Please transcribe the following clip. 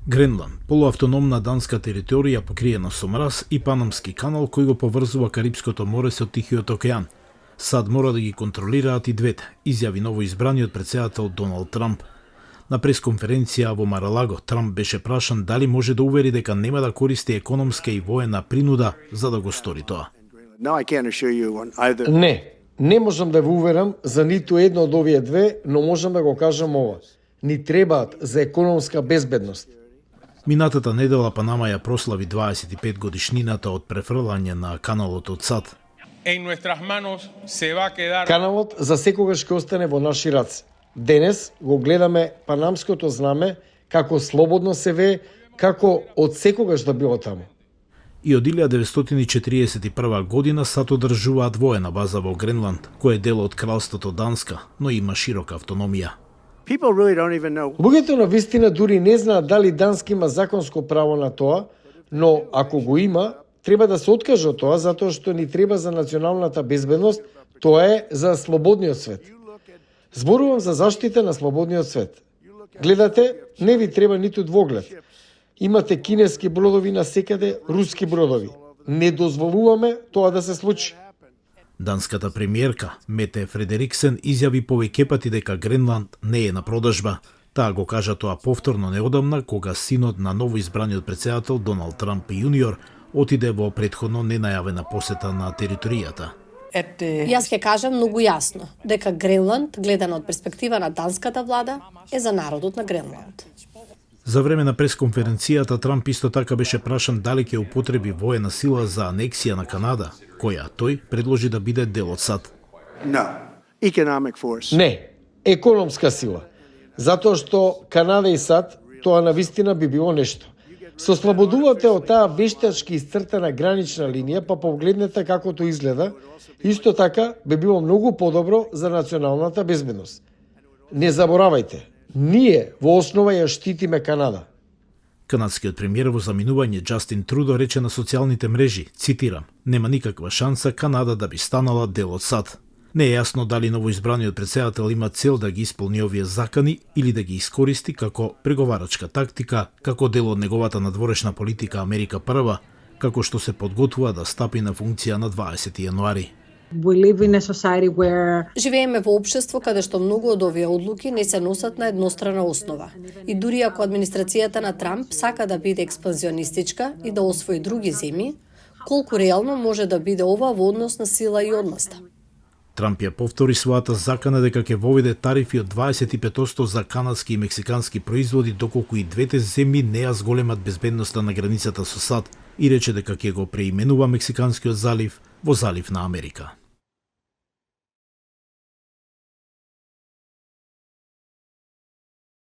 Гренланд, полуавтономна данска територија покриена со мраз и Панамски канал кој го поврзува Карипското море со Тихиот океан. САД мора да ги контролираат и двете, изјави новоизбраниот претседател Доналд Трамп. На пресконференција во Маралаго, Трамп беше прашан дали може да увери дека нема да користи економска и воена принуда за да го стори тоа. Не можам да ве уверам за ниту едно од овие две, но можам да го кажам ова. Ни требаат за економска безбедност. Минатата недела Панама ја прослави 25 годишнината од префрлање на каналот од САД. Каналот за секогаш ќе остане во наши раце. Денес го гледаме панамското знаме како слободно се вее, како од секогаш да било таму. И од 1941 година САД одржуваат воена база во Гренланд, кој е дел од кралството Данска, но има широка автономија. Луѓето на вистина дури не знаат дали Данска има законско право на тоа, но ако го има, треба да се откаже од тоа затоа што ни треба за националната безбедност, тоа е за слободниот свет. Зборувам за заштита на слободниот свет. Гледате, не ви треба ниту двоглед. Имате кинески бродови на секаде, руски бродови. Не дозволуваме тоа да се случи. Данската премиерка Мете Фредериксен изјави повеќе пати дека Гренланд не е на продажба. Таа го кажа тоа повторно неодамна кога синот на новоизбраниот претседател Доналд Трамп јуниор отиде во претходно ненајавена посета на територијата. Јас ќе кажам многу јасно дека Гренланд, гледано од перспектива на данската влада, е за народот на Гренланд. За време на пресконференцијата Трамп исто така беше прашан дали ќе употреби воена сила за анексија на Канада, која тој предложи да биде дел од САД. Не, економска сила. Затоа што Канада и САД, тоа навистина би било нешто. Се ослободувате од таа вештачки исцртана гранична линија, па погледнете како тоа изгледа, исто така би било многу подобро за националната безбедност. Не заборавајте, ние во основа ја штитиме Канада. Канадскиот премиер во заминување Џастин Трудо рече на социјалните мрежи, цитирам, нема никаква шанса Канада да би станала дел од САД. Не е јасно дали новоизбраниот претседател има цел да ги исполни овие закани или да ги искористи како преговарачка тактика, како дел од неговата надворешна политика Америка прва, како што се подготвува да стапи на функција на 20 јануари. Живееме во општество каде што многу од овие одлуки не се носат на еднострана основа. И дури ако администрацијата на Трамп сака да биде експанзионистичка и да освои други земји, колку реално може да биде ова во однос на сила и одмаста? Трамп ја повтори својата закана дека ќе воведе тарифи од 25% за канадски и мексикански производи доколку и двете земји не ја зголемат безбедноста на границата со САД и рече дека ќе го преименува Мексиканскиот залив во залив на Америка.